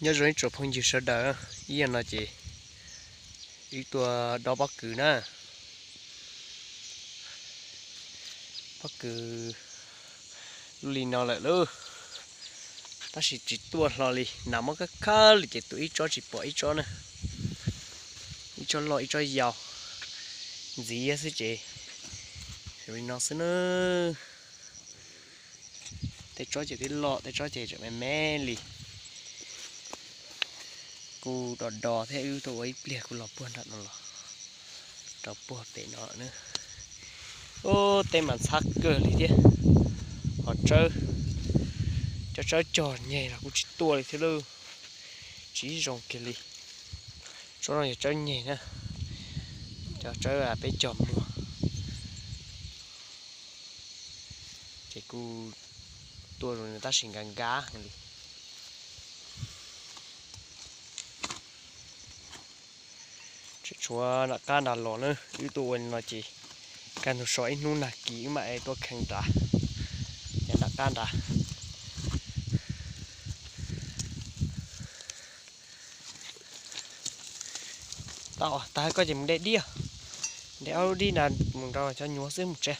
Nyob zoo ib tsoom phooj ywg sawv daws, ib yam no ces wb tuaj dob pob kws na. Pob kws lub li no lawm lauj, tab sis tsis tuaj hlo li, nas mob kawg kawg li ces tus ib tsob tsis pom ib tsob na. Ib tsob loj ib tsob yau, ntxiv xwb ces zoo li no xwb na. Tej tsob ces twb loj, tej tsob ces tseem me me li. Kuj do do thiab, wb tuaj ua ib pliag kuj los puag nram no los rau puag pem no na. Ub, teb mas ntxhab kawg li thiab. Ho tsawb, cov tsawb cog nyeg los kuj tsis tuaj li thiab lauj. Tsis zoo kiag li. Tsob no yog tsawb nyeg na, cov tsawb peb cog muag. Ces kuj tuaj zoo tab sis nkag nkag li. Tseem tshuav nram qab nrad los na, wb tuaj ua li no ces kaj ntug so ib hnub nag kis wb mam tuaj kheej nrad. Ces nram qab nrad. Tau, tag koj ces mus de dib, de ob lub dib na mus rau cov nyuam xwb mus tsev.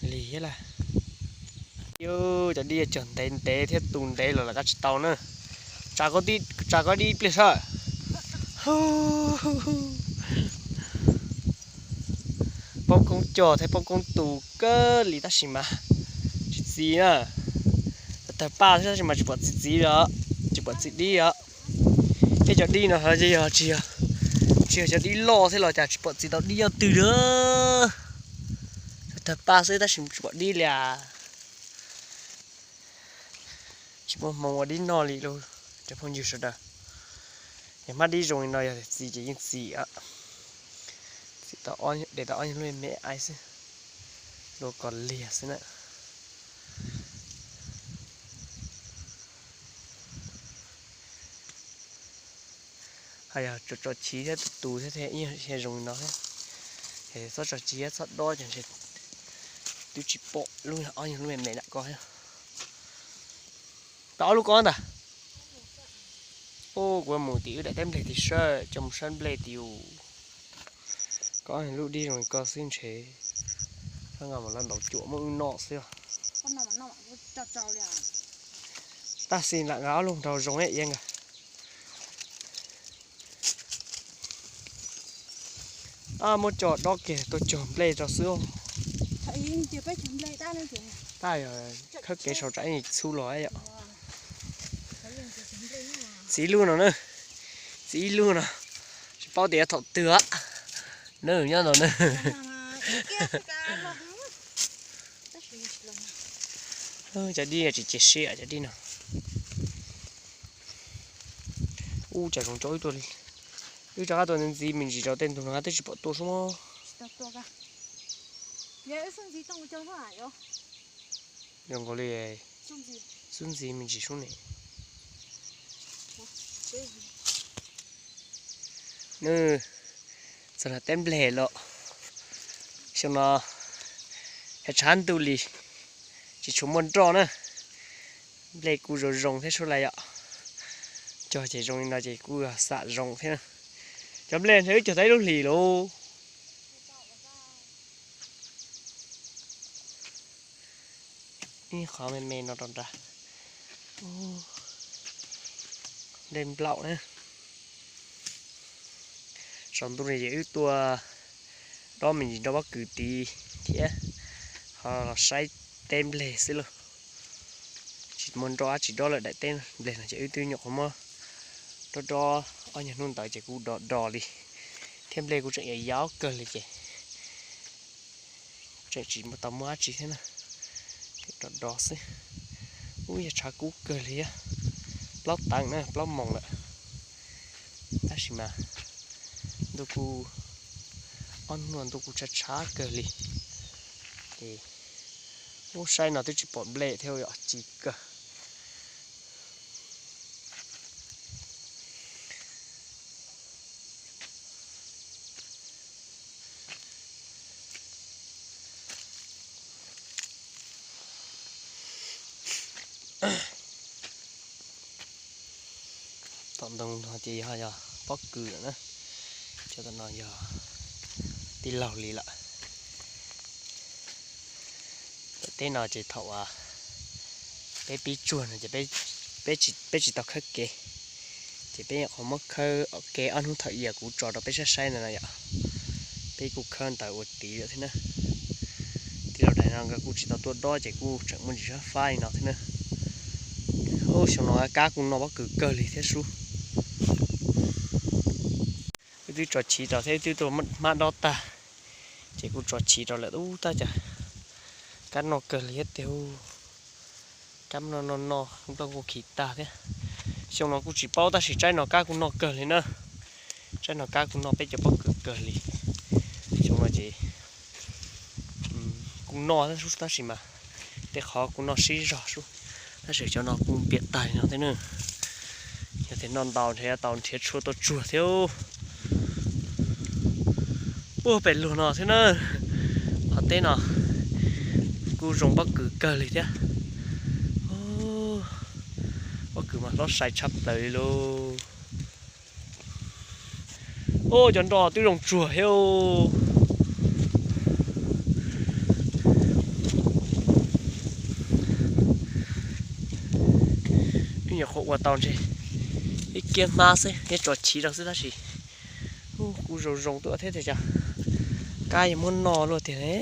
Lig thiab lawm. Cov dib cog ntev ntev thiab tu ntev los lawm koj tsis tau na. Tsa koj dib ib pliag saib. Poob koob cog thiab poob koob tu kawg li tab sis mas tsis txi na. Tawg paj xwb tab sis mas tsis pom txi txiv li, tsis pom txi dib os. Tej cov dib no yog tsis yog, tsis yog cov dib loj thiab los cas tsis pom txi tau dib ob twg li. Tawg paj xwb tab sis tsis pom dib li as. Tsis muaj hmoo ua dib noj li lauj cov phooj ywg sawv daws. Yog hmab dib zoo li no yog txi ces yeej txi, txi tau, de tau ob nyuag lub me me xwb, luaj kom liag xwb na. Ho yog tso tso chiv thiab tus tus thiab thiaj zoo li no thiab. Txhob tso chiv thiab txhob dob ces ntshe twb tsis pom lub ob nyuag lub me me nram ko thiab. Tau ob lub ko ntag. Kuv mus tim wb daim teb nplej tim saib, coj mus saib nplej tim u. Ko lub dib zoo li ko xwb ntshe nqa mus lawv ntaus cuam muab wb noj xwb. Tab sis lam nqa ob lub nrau zoo ib yam nkaus. Muab coj dob kiag tuaj cog nplej rau xwb. Tab yog khawb kev sau tsam ib txhub los yom. Txiv lub no na, txiv lub no, tsis paub tias thaum twg na, nyob no na. Cov dib tsis cia siab cov dib no. Ub, cas zoo cov wb tuaj li. Wb rov qab tuaj ntxiv me ntsis rau tej ntug no twb tsis pom tuaj sub mog. Zoo nkaus li xub ntxiv me ntsis sub ne. Nws txog nram teb nplej lawm. Xyoo no tshav ntuj li, tsis tshua muaj nroj na. Nplej kuj zoo zoo thiab sub lawm yom. Cog ces zoo li no ces kuj xam zoo thiab. Cov nplej ntshe wb cog tau ib lub hlis lauj. Ib qhov me me no rau nrad. Nplej nplaum na. Saum ntuj no ces wb tuaj dob me ntsis nroj pob kws tid thiab ho los saib teb nplej xwb lauj. Tsis muaj nroj dab tsi dob lawm, daim teb nplej no ces wb twb nyuam qhuav muab dob dob ob nyuag hnub ntawd ces kuj do do li thiab nplej kuj tseem yau yau kawg li ces tseem tsis tau muaj dab tsi thiab na. Rov rov xwb. Ub, yog tshav kub kawg li, plaub teev na, plaub moos lawm. Tab sis mas ntuj kuj, ob hnub no ntuj kuj tshav tshav kawg li. Ces ub, saib no twb tsis pom nplej thiab, yog tsis kawg. Ntoo no ces yog, yog pob kws lawm na. Cov no yog tij laug li lawm. Tom teb no ces thaum uas peb pib tsuag no ces peb, peb tsis tau khawb kev, ces peb nyuam qhuav muab khawb kev ob hnub thaum ub kuv tso rau peb saib saib ntawd no yom. Peb kuj khawb ntawd ua tid lawm thiab na. Tij laug daim no nkawd kuj tsis tau tuaj dob ces kuj tseem muaj ntsis fab fab li no thiab na. Ub, xyoo no kab kuj noj pob kws kawg li thiab sub. Wb twb tso chiv rau thiab, wb twb tuaj hmab dob tag, ces kuj tso chiv rau lawm. Ub, tab cas kab noj kawg li thiab tiag. Kab noj noj noj nplooj kuj khi tag thiab. Xyoo no kuj tsis paub tab sis tsaib no kab kuj noj kawg li na. Tsaib no kab kuj noj peb cov pob kws kawg li. Xyoo no ces kuj noj tab sis mas tej qhov kuj noj sib zog sub, tab sis cov no kuj piam tag li no thiab na. Yog tias noj ntau ntshe yuav tau nrhiav tshuaj tuaj tsuag thiab. Ub, pem lug no thiab na, qhov teb no kuj zoo pob kws kawg li thiab. Pob kws mas hlob sai tshaj plaws li lauj. Ub, cov nroj twb zoo tsuag thiab. Wb nyuam qhuav ua tau ntshe ib kiab hmab xwb, neb tso chiv rau xwb tab sis kuj zoo zoo tuaj thiab tiag, cas kab yuav muab noj luaj tiag ne.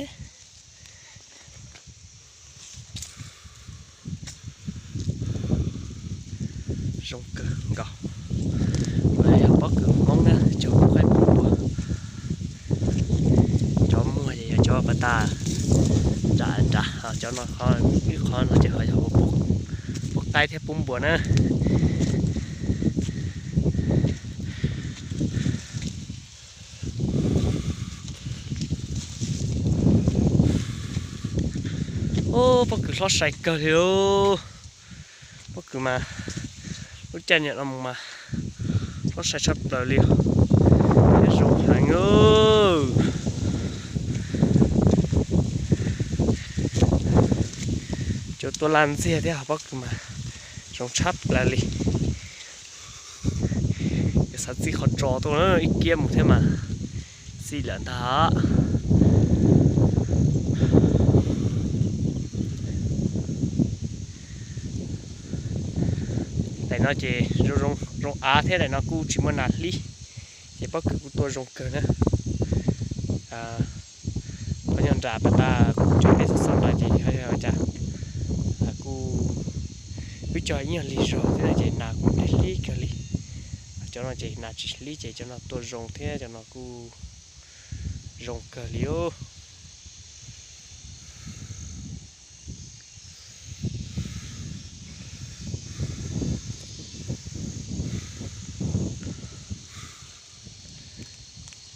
Zoo kawg nkaus. Yog pob kws Hmoob na, cov pub qaib pub npua, cov muag ces yog cov pas tas nram nrad, cov no, ib qhov no ces ho yog pub qaib thiab pub npua na. Ub, pob kws hlob sai kawg li lauj. Pob kws mas lub caij nyoog no mus mas hlob sai tshaj plaws li os. Thiab zoo heev. Cua tuaj laj ntxiag thiab, pob kws mas zoo tshaj plaws li. Yog xav txij qhov tso tuaj ib kiab mus thiab mas txij lawm ntag. Daim no ces zoo av thiab daim no kuj tsis muaj nas hlib, ces pob kws kuj tuaj zoo kawg na. Qhov nyob nram pas tas kuj cov peb xov xov nrad ces yog cas kuj wb cog ib nyuag lig zog thiab ces nas kuj hlib hlib kawg li. Cov no ces nas tsis hlib ces cov no tuaj zoo thiab cov no kuj zoo kawg li os.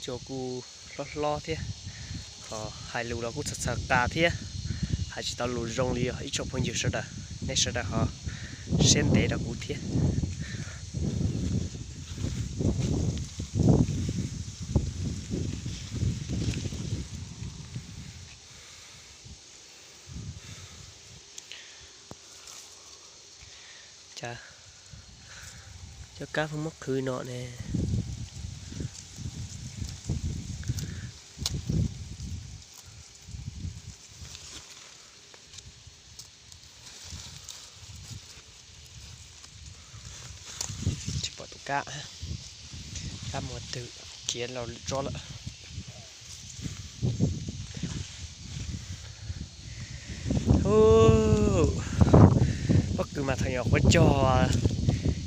Cua kuj hlob hlob thiab, ho hais lus los kuj txhaws txhaws qa thiab, hais tsis tau lus zoo li os ib tsoom phooj ywg sawv daws. Nej sawv daws ho siab ntev rau kuv thiab. Cas cov kab pheej muab qhwv no ne. Tsis pom tus kab, kab mus twg, khiav los lwm tsob lawm. Pob kws mas thaum nyuam qhuav cog,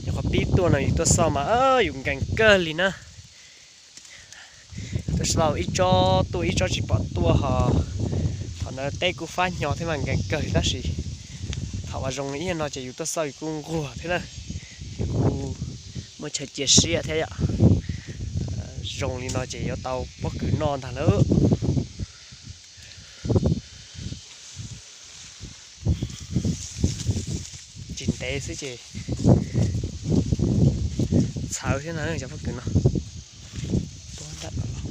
nyuam qhuav pib tuaj no yus tuaj xauj mas yus nkees kawg li na. Tuaj xauj ib tsob tuaj ib tsob tsis pom tuaj ho. Thaum ntawd teb kuj fab hnyo thiab mas nkees kawg li tab sis thaum uas zoo li ib yam no ces yus tuaj xauj yus kuj nquag thiab na, yus kuj muaj chaw cia siab thiab yom. Zoo li no ces yuav tau pob kws noj ntag lauj. Tsis ntev xwb ces txhawv thiab na cov pob kws no. Tuaj nram no los,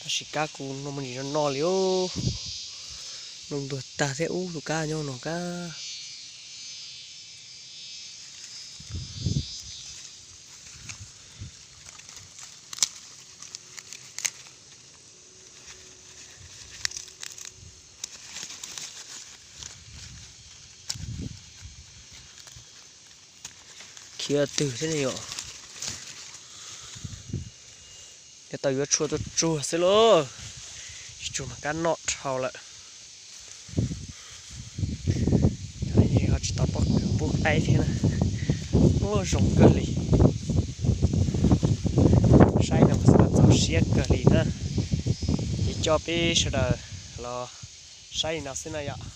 tab sis kab kuj noj muaj ntsis noj noj li os. Noj ntuag tag thiab ub, tus kab nyob no kab. Yuav twg thiab ne yom? Yuav tau yuav tshuaj tuaj tsuag xwb lauj, tsis tsuag mas kab noj dhau lawm. Ho tsis tau pob kws pub qaib thiab na. Ub, zoo kawg li. Saib no mas xav txaus siab kawg li na. Ces coj peb sawv daws los saib li no xwb na yom.